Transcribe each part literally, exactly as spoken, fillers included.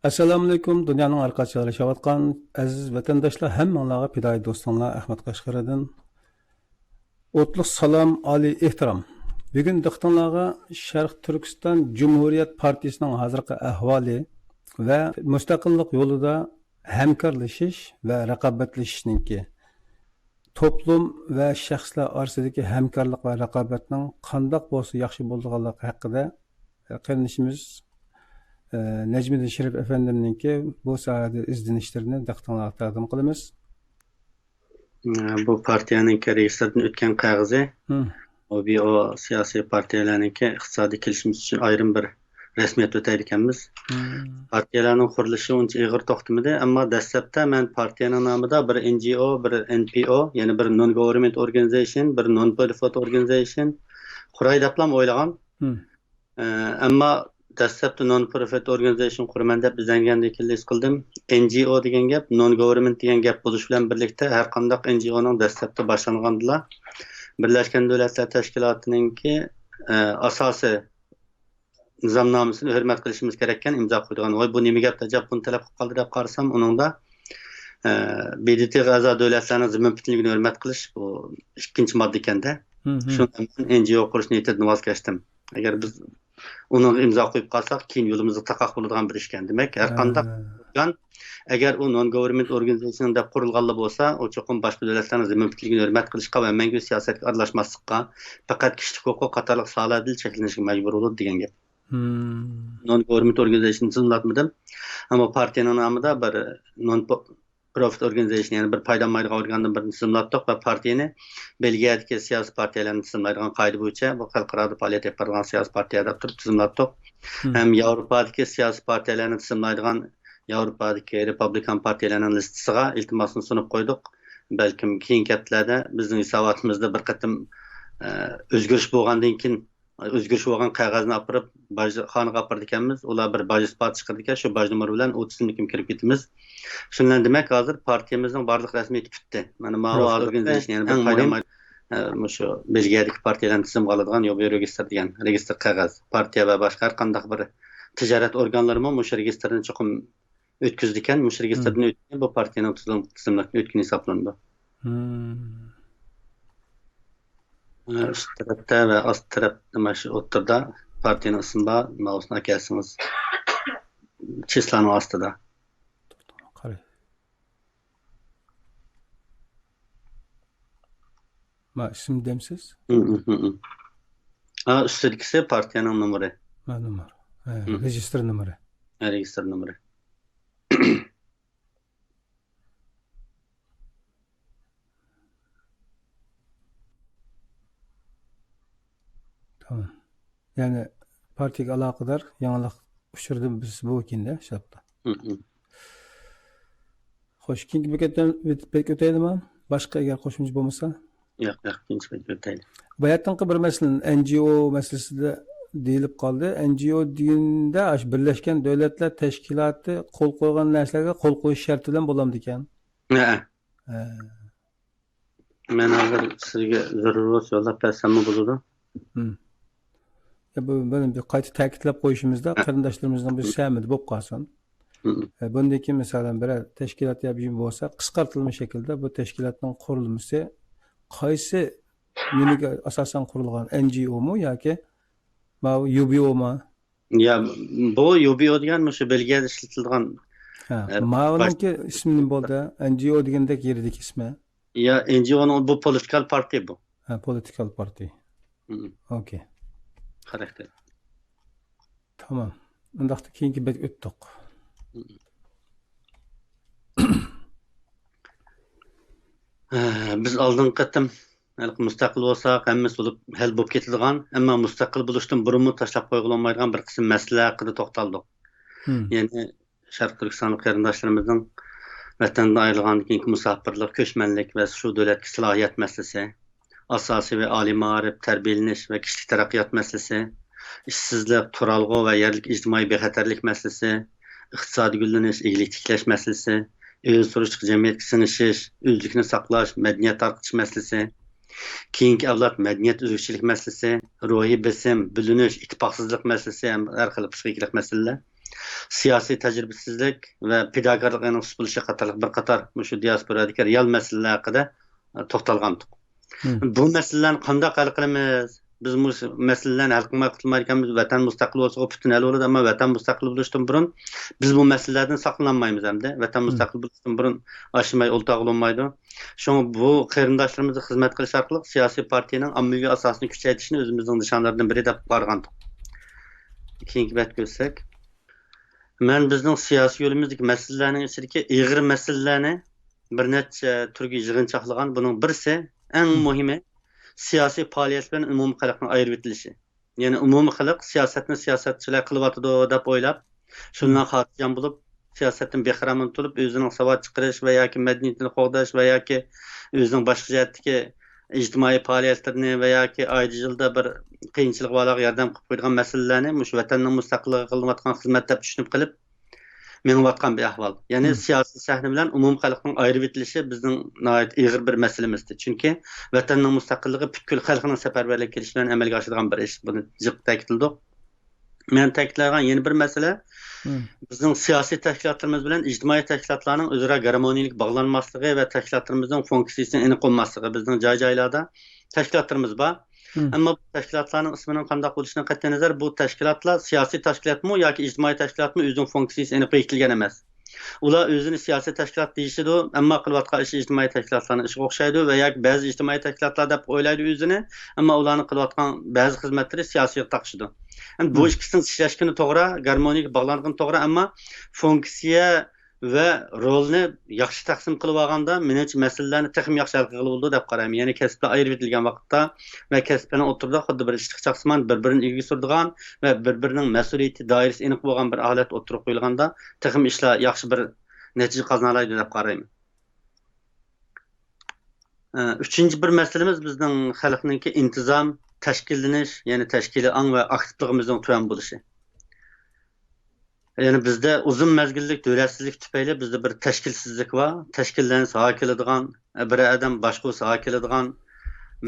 ئەسسالامۇئەلەيكۇم، دۇنيانىڭ ھەر قايسى جايلىرىدا ياشاۋاتقان ئەزىز ۋەتەنداشلار، ھەممىڭلارغا پىدائىي دوستۇڭلار ئەخمەت قەشقىرىدىن ئوتلۇق سالام، ئالىي ئېھتىرام. بۈگۈن دىققىتىڭلارغا شەرقىي تۈركىستان جۇمھۇرىيەت پارتىيىسىنىڭ ھازىرقى ئەھۋالى ۋە مۇستەقىللىق يولىدا ھەمكارلىشىش ۋە رىقابەتلىشىشنىڭكى، توپلۇم ۋە شەخسلەر ئارىسىدىكى ھەمكارلىق ۋە رىقابەتنىڭ قانداق بولسا ياخشى بولىدىغانلىقى ھەققىدە قېرىندىشىمىز، ئە، نەجمىدىن شېرىپ ئەپەندىمنىڭكى بۇ ساھەدە ئىزدىنىشلىرىنى دىققىتىڭلارغا تەقدىم قىلىمىز. بۇ پارتىيەنىڭكى رېگىستىردىن ئۆتكەن قەغىزى، مم. ئۇ بىر ئۇ سىياسىي پارتىيەلەرنىڭكى ئىقتىسادىي كېلىشىمى ئۈچۈن ئايرىم بىر رەسمىيەت ئۆتەيدىكەنمىز. مم. پارتىيەلەرنىڭ قۇرۇلۇشى ئۇنچە ئېغىر توختىمىدى، ئەمما دەسلەپتە مەن پارتىيەنىڭ نامىدا بىر ئېن جى ئو، بىر ئېن پى ئو، يەنى بىر non government organization، بىر non profit organization قۇراي دەپلا ئويلىغان. مم. ئەمما دەسلەپتە non profit organization قۇرىمەن دەپ ئىزدەنگەندىن كېيىن ھېس قىلدىم، ئېن جى ئو دېگەن گەپ، non government دېگەن گەپ بولۇش بىلەن بىرلىكتە، ھەر قانداق ئېن جى ئونىڭ دەسلەپتە باشلانغاندىلا، بىرلەشكەن دۆلەتلەر تەشكىلاتىنىڭكى، ئە، ئاساسىي نىزامنامىسىنى ھۆرمەت قىلىشىمىز كېرەككەن، ئىمزا قويىدىغان. ۋاي، بۇ نېمە گەپ ئەجەب، بۇنى تەلەپ قىلىپ قالدى دەپ قارىسام، ئۇنىڭدا، ئە، ب د ت غا ئەزا دۆلەتلەرنىڭ زېمىن پۈتۈنلۈكىنى ھۆرمەت قىلىش، بۇ ئىككىنچى ماددا ئىكەن-دە. مم. شۇنىڭ بىلەن ئېن جى ئو قۇرۇش نىيىتىدىن ۋاز كەچتىم. ئەگەر بىز ئۇنىڭغا ئىمزا قويۇپ قالساق، كېيىن يولىمىزغا تاقاق بولىدىغان بىر ئىشكەن. دېمەك، ھەر قانداق ئورگان، ئەگەر ئۇ non government organization دەپ قۇرۇلغانلا بولسا، ئۇ چوقۇم باشقا دۆلەتلەرنىڭ زېمىن پۈتۈنلۈكىنى ھۆرمەت قىلىشقا ۋە مەڭگۈ سىياسەتكە ئارىلاشماسلىققا، پەقەت كىشىلىك ھوقۇق قاتارلىق ساھەلەردىلا چەكلىنىشكە مەجبۇر بولىدۇ دېگەن گەپ. مم. Non government organization تىزىملاتمىدىم. ئەمما پارتىيەنىڭ نامىدا بىر non profit organization، يەنى بىر پايدىلانمايدىغان ئورگاندىن بىرنى تىزىملاتتۇق ۋە پارتىيەنى بېلگىيەدىكى سىياسىي پارتىيەلەرنى تىزىملايدىغان قائىدە بويىچە بۇ خەلقئارادا پائالىيەت ئېلىپ بارىدىغان سىياسىي پارتىيە دەپ تۇرۇپ تىزىملاتتۇق. مم. ھەم ياۋروپادىكى سىياسىي پارتىيەلەرنى تىزىملايدىغان ياۋروپادىكى رېپۇبلىكان پارتىيەلەرنىڭ لىستىسىغا ئىلتىماسنى سۇنۇپ قويدۇق. بەلكىم كېيىنكى ھەپتىلەردە بىزنىڭ ھېساباتىمىزدا بىر قېتىم، ئە، ئۆزگىرىش بولغاندىن كېيىن، ئۆزگىرىش بولغان قەغەزنى ئاپىرىپ، باجخانىغا ئاپىرىدىكەنمىز. ئۇلار بىر باج ئىسپاتى چىقىرىدىكەن، شۇ باج نومۇرى بىلەن ئۇ تىزىملىككە كىرىپ كېتىمىز. شۇنىڭ بىلەن دېمەك، ھازىر پارتىيىمىزنىڭ بارلىق رەسمىيىتى پۈتتى. مانا ماۋۇ ھازىرقى ئورگانىزېيشن، يەنە بىر ئەڭ مۇھىم، ئە، مۇشۇ بېلگىيەدىكى پارتىيەلەرنى تىزىمغا ئالىدىغان يوبى رېگىستر دېگەن رېگىستر قەغەز. پارتىيە ۋە باشقا ھەر قانداق بىر تىجارەت ئورگانلىرىمۇ مۇشۇ رېگىستىردىن چوقۇم ئۆتكۈزىدىكەن، مۇشۇ رېگىستىردىن ئۆتكەن بۇ پارتىيەنىڭ تۈزۈم-، تىزىملىقتىن ئۆتكىنى ھېسابلىنىدۇ. مم. ئە، ئۈست تەرەپتە ۋە ئاست تەرەپتە، مانا شۇ ئوتتۇرىدا پارتىيەنىڭ ئىسمى بار، ماۋۇسىنى ئەكەلسىڭىز، چىسلانىڭ ئاستىدا. قاراي. ما ئىسىم دەمسىز؟ ھە، ئۈستىدىكىسى پارتىيەنىڭ نومۇرى. ھە، نومۇر. ھە، رېگىستر نومۇرى. ھە، رېگىستر نومۇرى. تامام. يەنى پارتىيەگە ئالاقىدار يېڭىلىق ئۇچرىدى بىز بۇ كېيىندە شۇنداقتا. خوش، كېيىنكى بېكەتتىن ئۆت-، بېكەتكە ئۆتەيلىما؟ باشقا ئەگەر قوشۇمچە بولمىسا؟ ياق، ياق، كېيىنكى بېكەتكە ئۆتەيلى. باياتىنقى بىر مەسىلىنى، ئېن جى ئو مەسىلىسىدە دېيىلىپ قالدى. ئېن جى ئو دېگەندە ئاشۇ بىرلەشكەن دۆلەتلەر تەشكىلاتى قول قويغان نەرسىلەرگە قول قويۇش شەرتى بىلەن بولامدىكەن؟ ھە. ھە. مەن ھازىر سىزگە زۆرۈر بولسا يوللاپ بەرسەممۇ بولىدۇ. ھىم. يا، بۇ، بۇنى بىر قايتا تەكىتلەپ قويۇشىمىزدا، ھە. قېرىنداشلىرىمىزنىڭ بىر سەمىدە بولۇپ قالسۇن. ھىم. ئە، بۇندىن كېيىن، مىسالەن، بىرەر تەشكىلات يا بۇيۇم بولسا، قىسقارتىلما شەكىلدە بۇ تەشكىلاتنىڭ قۇرۇلمىسى قايسى، نېمىگە ئاساسەن قۇرۇلغان؟ ئېن جى ئومۇ ياكى ماۋۇ يۇ بى ئومۇ؟ يا، بۇ يۇ بى ئو دېگەن مۇشۇ بېلگىيەدە ئىشلىتىلىدىغان، ھە، ئە، ماۋۇنىڭكى باش- ئىسمى نېمە بولدى؟ ئېن جى ئو دېگەندەك يېرىدىكى ئىسمى؟ يا، ئېن جى ئونىڭ بۇ پولىتىكال پارتىي بۇ. ھە، پولىتىكال پارتىي. مم. ئوكەي. خاراكتېر. تامام. ئۇنداقتا كېيىنكى بەتكە ئۆتتۇق. مم. ھە، بىز ئالدىنقى قېتىم ھېلىقى مۇستەقىل بولساق، ھەممىسى بولۇپ، ھەل بولۇپ كېتىدىغان، ئەمما مۇستەقىل بولۇشتىن بۇرۇنمۇ تاشلاپ قويغىلى بولمايدىغان بىر قىسىم مەسىلىلەر ھەققىدە توختالدۇق. مم. يەنى شەرقىي تۈركىستانلىق قېرىنداشلىرىمىزنىڭ ۋەتەندىن ئايرىلغاندىن كېيىنكى مۇساپىرلىق، كۆچمەنلىك ۋە شۇ دۆلەتكە سالاھىيەت مەسىلىسى، ئاساسىي ۋە ئالىي مائارىپ، تەربىيەلىنىش ۋە كىشىلىك تەرەققىيات مەسىلىسى، ئىشسىزلىق، تۇرالغۇ ۋە يەرلىك ئىجتىمائىي بىخەتەرلىك مەسىلىسى، ئىقتىسادىي گۈللىنىش، ئىگىلىك تىكلەش مەسىلىسى، ئۆزى تۇرۇشلۇق جەمئىيەتكە سىڭىشىش، ئۆزلۈكنى ساقلاش، مەدەنىيەت تارقىتىش مەسىلىسى، كېيىنكى ئەۋلاد مەدەنىيەت ئۈزۈكچىلىك مەسىلىسى، روھىي بېسىم، بۆلۈنۈش، ئىتتىپاقسىزلىق مەسىلىسى ھەم ھەر خىل پسىخىكىلىق مەسىلىلەر. سىياسىي تەجرىبىسىزلىك ۋە پىداكارلىق ئېڭىنىڭ سۇس بولۇشى قاتارلىق بىر قاتار مۇشۇ دىياسپورادىكى رېئال مەسىلىلەر ھەققىدە، ئە، توختالغانتۇق. بۇ مەسىلىلەرنى قانداق ھەل قىلىمىز؟ بىز مۇشۇ مەسىلىلەرنى ھەل قىلماي قۇتۇلمايدىكەنمىز. ۋەتەن مۇستەقىل بولسىغۇ پۈتۈن ھەل بولىدۇ، ئەمما ۋەتەن مۇستەقىل بولۇشتىن بۇرۇن بىز بۇ مەسىلىلەردىن ساقلىنالمايمىز ئەمدى. ۋەتەن مۇستەقىل بولۇشتىن بۇرۇن ئاشماي ئولتۇرغىلى بولمايدۇ. شۇڭا بۇ قېرىنداشلىرىمىزغا خىزمەت قىلىش ئارقىلىق سىياسىي پارتىيەنىڭ ئاممىۋى ئاساسىنى كۈچەيتىشنى ئۆزىمىزنىڭ نىشانلىرىدىن بىرى دەپ قارىغانتۇق. كېيىنكى بەتكە ئۆتسەك. مەن بىزنىڭ سىياسىي يولىمىزدىكى مەسىلىلەرنىڭ ئىچىدىكى ئېغىر مەسىلىلەرنى بىر نەچچە تۈرگە يىغىنچاقلىغان. بۇنىڭ بىرسى، ئەڭ مۇھىمى، سىياسىي پائالىيەت بىلەن ئومۇمىي خەلقنىڭ ئايرىۋېتىلىشى. يەنى ئومۇمىي خەلق سىياسەتنى سىياسەتچىلەر قىلىۋاتىدۇ دەپ ئويلاپ، شۇنىڭ خاتىرجەم بولۇپ، سىياسەتتىن بىخەۋەر تۇرۇپ، ئۆزىنىڭ ساۋات چىقىرىش ۋە ياكى مەدەنىيىتىنى قوغداش ۋە ياكى ئۆزىنىڭ باشقا جەھەتتىكى ئىجتىمائىي پائالىيەتلىرىنى ۋە ياكى ئايدا يىلدا بىر قىيىنچىلىقى بارلارغا ياردەم قىلىپ قويىدىغان مەسىلىلەرنى مۇشۇ ۋەتەننىڭ مۇستەقىللىقىغا قىلىنىۋاتقان خىزمەت دەپ چۈشىنىپ قېلىپ مېڭىۋاتقان بىر ئەھۋال. يەنى سىياسىي سەھنە بىلەن ئومۇمىي خەلقنىڭ ئايرىۋېتىلىشى بىزنىڭ ناھايىتى ئېغىر بىر مەسىلىمىزدى. چۈنكى ۋەتەننىڭ مۇستەقىللىقى پۈتكۈل خەلقنىڭ سەپەرۋەرلىك كېلىشى بىلەن ئەمەلگە ئاشىدىغان بىر ئىش. بۇنى جىق تەكىتلىدۇق. مەن تەكىتلەيدىغان يەنە بىر مەسىلە، بىزنىڭ سىياسىي تەشكىلاتلىرىمىز بىلەن ئىجتىمائىي تەشكىلاتلارنىڭ ئۆزئارا گارمونىيىلىك باغلانماسلىقى ۋە تەشكىلاتلىرىمىزنىڭ فۇنكسىيىسىنىڭ ئېنىق بولماسلىقى. بىزنىڭ جاي-جايلاردا تەشكىلاتلىرىمىز بار. ئەمما بۇ تەشكىلاتلارنىڭ ئىسمىنىڭ قانداق بولۇشىدىن قەتئىينەزەر، بۇ تەشكىلاتلار سىياسىي تەشكىلاتمۇ ياكى ئىجتىمائىي تەشكىلاتمۇ ئۆزىنىڭ فۇنكسىيىسى ئېنىق بېكىتىلگەن ئەمەس. ئۇلار ئۆزىنى سىياسىي تەشكىلات دېيىشىدۇ، ئەمما قىلىۋاتقان ئىشى ئىجتىمائىي تەشكىلاتلارنىڭ ئىشىغا ئوخشايدۇ ۋە ياكى بەزى ئىجتىمائىي تەشكىلاتلار دەپ ئويلايدۇ ئۆزىنى، ئەمما ئۇلارنىڭ قىلىۋاتقان بەزى خىزمەتلىرى سىياسىيغا تاقىشىدۇ. ئەمدى بۇ ئىككىسىنىڭ چىشلەشكىنى توغرا، گارمونىيىگە باغلانغىنى توغرا، ئەمما فۇنكسىيە ۋە رولنى ياخشى تەقسىم قىلىۋالغاندا، مېنىڭچە مەسىلىلەرنى تېخىمۇ ياخشى ھەل قىلغىلى بولىدۇ دەپ قارايمەن. يەنى كەسىپلەر ئايرىۋېتىلگەن ۋاقىتتا ۋە كەسىپلەرنىڭ ئوتتۇرىدا خۇددى بىر ئىشلىق چاقسىمان بىر-بىرىنى ئىگە سۈرىدىغان ۋە بىر-بىرىنىڭ مەسئۇلىيىتى دائىرىسى ئېنىق بولغان بىر ھالەت ئوتتۇرىغا قويۇلغاندا، تېخىمۇ ئىشلار ياخشى بىر نەتىجە قازىنالايدۇ دەپ قارايمەن. ئە، ئۈچىنچى بىر مەسىلىمىز بىزنىڭ خەلقنىڭكى ئىنتىزام، تەشكىللىنىش، يەنى تەشكىلىي ئاڭ ۋە ئاكتىپلىقىمىزنىڭ تۆۋەن بولۇشى. يەنى بىزدە ئۇزۇن مەزگىللىك دۆلەتسىزلىك تۈپەيلى بىزدە بىر تەشكىلسىزلىك بار. تەشكىللەنسە ھا كېلىدىغان، بىر ئادەم باشقۇرسا ھا كېلىدىغان،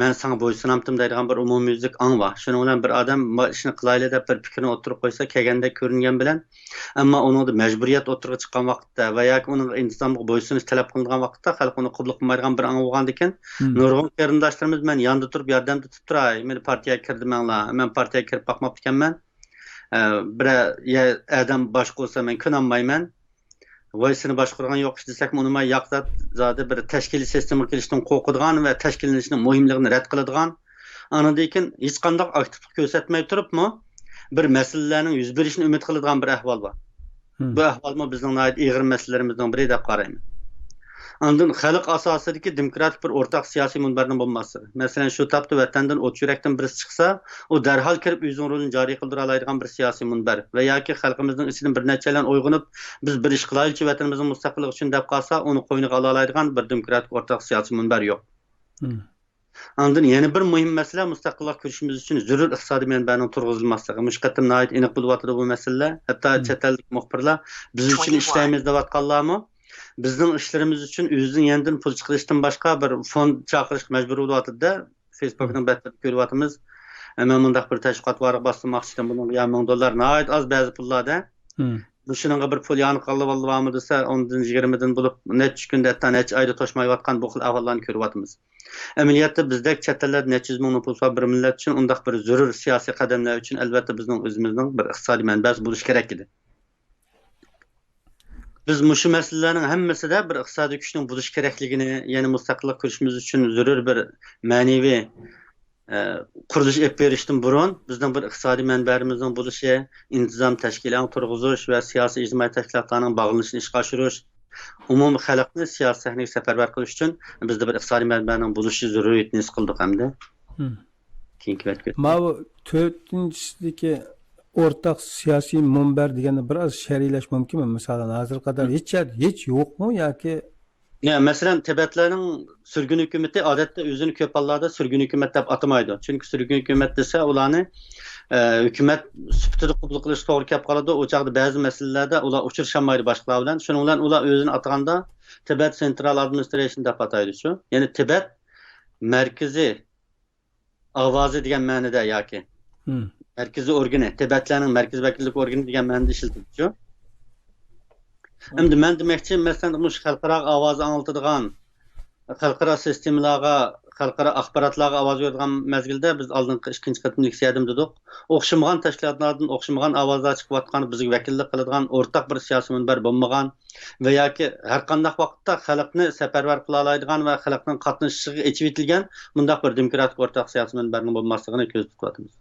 مەن ساڭا بويسۇنامتىم دەيدىغان بىر ئومۇميۈزلۈك ئاڭ بار. شۇنىڭ بىلەن بىر ئادەم ما ئىشنى قىلايلى دەپ بىر پىكرىنى ئوتتۇرىغا قويسا، كەلگەندەك كۆرۈنگەن بىلەن، ئەمما ئۇنىڭدا مەجبۇرىيەت ئوتتۇرىغا چىققان ۋاقىتتا ۋە ياكى ئۇنىڭغا ئىنتىزامغا بويسۇنۇش تەلەپ قىلىنىدىغان ۋاقىتتا خەلق ئۇنى قوبۇل قىلمايدىغان بىر ئاڭ بولغاندىكىن، نۇرغۇن قېرىنداشلىرىمىز مەن ياندا تۇرۇپ ياردەمدە تۇرۇپ تۇراي، مېنى پارتىيەگە كىردۈرمەڭلار، مەن پارتىيەگە كىرىپ باقماپتىكەنمەن. ئە، بىرەر يە-، ئادەم باشقۇرسا مەن كۆنەلمەيمەن. ۋاي سېنى باشقۇرغان يوق ئىش دېسەكمۇ ئۇنىماي، ياق زات، زادى بىر تەشكىلىي سىستېمىغا كېلىشتىن قورقىدىغان ۋە تەشكىللىنىشنىڭ مۇھىملىقىنى رەت قىلىدىغان، ئاندىن كېيىن ھېچقانداق ئاكتىپلىق كۆرسەتمەى تۇرۇپمۇ بىر مەسىلىلەرنىڭ يۈز بېرىشىنى ئۈمىد قىلىدىغان بىر ئەھۋال بار. بۇ ئەھۋالمۇ بىزنىڭ ناھايىتى ئېغىر مەسىلىلىرىمىزنىڭ بىرى دەپ قارايمەن. ئاندىن خەلق ئاساسىدىكى دېموكراتىك بىر ئورتاق سىياسىي مۇنبەرنىڭ بولماسلىقى. مەسىلەن، شۇ تاپتا ۋەتەندىن ئوت-يۈرەكتىن بىرسى چىقسا، ئۇ دەرھال كىرىپ ئۆزىنىڭ رولىنى جارى قىلدۇرالايدىغان بىر سىياسىي مۇنبەر ۋە ياكى خەلقىمىزنىڭ ئىچىدىن بىر نەچچەيلەن ئويغىنىپ، بىز بىر ئىش قىلايلىچۇ ۋەتىنىمىزنىڭ مۇستەقىللىقى ئۈچۈن دەپ قالسا، ئۇنى قوينىغا ئالالايدىغان بىر دېموكراتىك ئورتاق سىياسىي مۇنبەر يوق. ئاندىن يەنە بىر مۇھىم مەسىلە، مۇستەقىللىق كۈرىشىمىز ئۈچۈن زۆرۈر ئىقتىسادىي مەنبەنىڭ تۇرغۇزۇلماسلىقى. مۇشۇ قېتىم ناھايىتى ئېنىق بولۇۋاتىدۇ بۇ مەسىلىلەر. ھەتتا چەت ئەلدىكى مۇخبىرلار بىز ئۈچۈن ئىشلەيمىز دەۋاتقانلارمۇ بىزنىڭ ئىشلىرىمىز ئۈچۈن ئۆزىنىڭ يېنىدىن پۇل چىقىرىشتىن باشقا بىر فوند چاقىرىشقا مەجبۇر بولۇۋاتىدۇ-دە. فېيسبۇكنىڭ بەتلىرىدە كۆرۈۋاتىمىز. مەن مۇنداق بىر تەشۋىقات ۋارىقى باستۇرماقچى ئىدىم، بۇنىڭغا يا مىڭ دوللار، ناھايىتى ئاز بەزى پۇللار-دە. مۇشۇنىڭغا بىر پۇل يانى قالغىلى بارمۇ دېسە، ئوندىن يىگىرمىدىن بولۇپ، نەچچە كۈندە، ھەتتا نەچچە ئايدا توشمايۋاتقان بۇ خىل ئەھۋاللارنى كۆرۈۋاتىمىز. ئەمەلىيەتتە بىزدەك چەت ئەللەردە نەچچە يۈز مىڭ نوپۇسى بار بىر مىللەت ئۈچۈن ئۇنداق بىر زۆرۈر سىياسىي قەدەملەر ئۈچۈن ئەلۋەتتە بىزنىڭ ئۆزىمىزنىڭ بىر ئىقتىسادىي مەنبەسى بولۇشى كېرەك ئىدى. بىز مۇشۇ مەسىلىلەرنىڭ ھەممىسىدە بىر ئىقتىسادىي كۈچنىڭ بولۇشى كېرەكلىكىنى، يەنى مۇستەقىللىق كۈرىشىمىز ئۈچۈن زۆرۈر بىر مەنىۋى، ئە، قۇرۇلۇش ئېلىپ بېرىشتىن بۇرۇن بىزنىڭ بىر ئىقتىسادىي مەنبەلىرىمىزنىڭ بولۇشى، ئىنتىزام تەشكىلىيىنى تۇرغۇزۇش ۋە سىياسىي ئىجتىمائىي تەشكىلاتلارنىڭ باغلىنىشىنى ئىشقا ئاشۇرۇش، ئومۇمىي خەلقنى سىياسىي سەھنىگە سەپەرۋەر قىلىش ئۈچۈن بىزدە بىر ئىقتىسادىي مەنبەنىڭ بولۇشى زۆرۈرىيىتىنى ھېس قىلدۇق ھەمدە. كېيىنكى بەتكە ئۆتىمىز. ماۋۇ تۆتىنچىسىدىكى ئورتاق سىياسىي مۇنبەر دېگەننى بىر ئاز شەرھلەش مۇمكىنمۇ؟ مىسالەن، ھازىرغا قەدەر ھېچ يەردە ھېچ يوقمۇ ياكى؟ يا، مەسىلەن، تىبەتلەرنىڭ سۈرگۈن ھۆكۈمىتى ئادەتتە ئۆزىنى كۆپ ھاللاردا سۈرگۈن ھۆكۈمەت دەپ ئاتىمايدۇ. چۈنكى سۈرگۈن ھۆكۈمەت دېسە، ئۇلارنى، ئە، ھۆكۈمەت سۈپىتىدە قوبۇل قىلىش توغرا كەپ قالىدۇ. ئۇ چاغدا بەزى مەسىلىلەردە ئۇلار ئۇچرىشالمايدۇ باشقىلار بىلەن. شۇنىڭ بىلەن ئۇلار ئۆزىنى ئاتىغاندا تىبەت سېنترال ئادمىنىسترېيشن دەپ ئاتايدۇ شۇ. يەنى تىبەت مەركىزىي ئاۋازى دېگەن مەنىدە ياكى. مەركىزىي ئورگىنى، تىبەتلەرنىڭ مەركىزىي ۋەكىللىك ئورگىنى دېگەن مەنىدە ئىشلىتىلىدۇ. ئەمدى مەن دېمەكچى، مەسىلەن، مۇشۇ خەلقئاراغا ئاۋازى ئاڭلىتىدىغان، خەلقئارا سىستېمىلارغا، خەلقئارا ئاخباراتلارغا ئاۋاز بېرىدىغان مەزگىلدە بىز ئالدىنقى ئىككىنچى قېتىملىق سىيادىم دېدۇق. ئوخشىمىغان تەشكىلاتلاردىن ئوخشىمىغان ئاۋازلار چىقىۋاتقان، بىزگە ۋەكىللىك قىلىدىغان ئورتاق بىر سىياسىي مۇنبەر بولمىغان ۋە ياكى ھەر قانداق ۋاقىتتا خەلقنى سەپەرۋەر قىلالايدىغان ۋە خەلقنىڭ قاتنىشىشىغا ئېچىۋېتىلگەن مۇنداق بىر دېموكراتىك ئورتاق سىياسىي مۇنبەرنىڭ بولماسلىقىنى كۆزدە تۇتۇۋاتىمىز.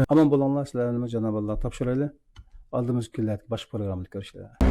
ئامان بولۇڭلار، سىلەرنى جانابىللار تاپشۇرايلى. ئالدىمىزدىكى كۈنلەردىكى باشقا پروگراممىدا كۆرۈشەيلى.